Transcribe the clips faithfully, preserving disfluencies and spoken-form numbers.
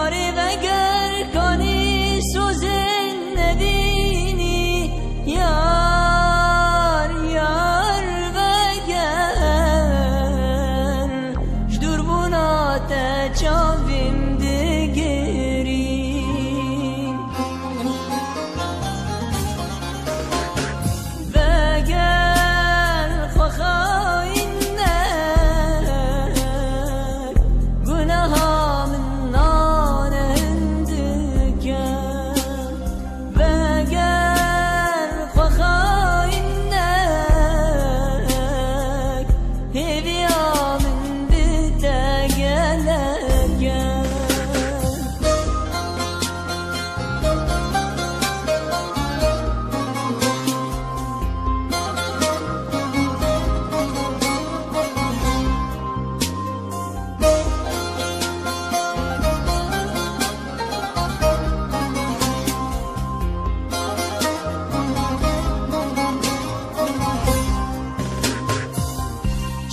Yarê veger kanî sozên nedînî, yar, yar veger, ji dûrbûna te çavên digirî. Veger xwe xayîn ne, guneha min nane hindik e. Veger xwe xayîn ne, hêviya min bi te gelek e.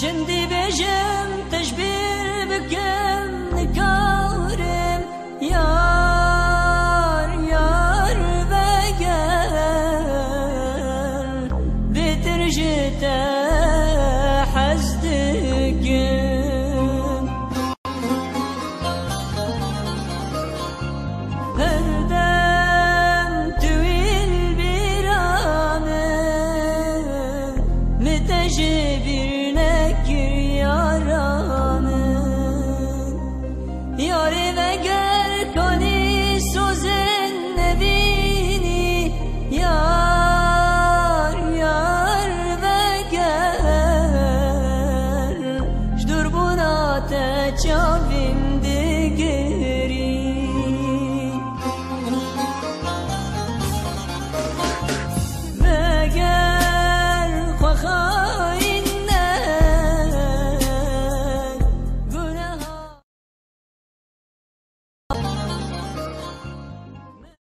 Çendî bêjim, te ji bîr bikim, nikarim. Yar, yar veger, bêtir ji te hez dikim. Her dem tu wî li bîra min, min te ji bîr nekir yara min. Yarê veger kanî sozên nevînî, yar, yar veger, ji dûrbûna te çavî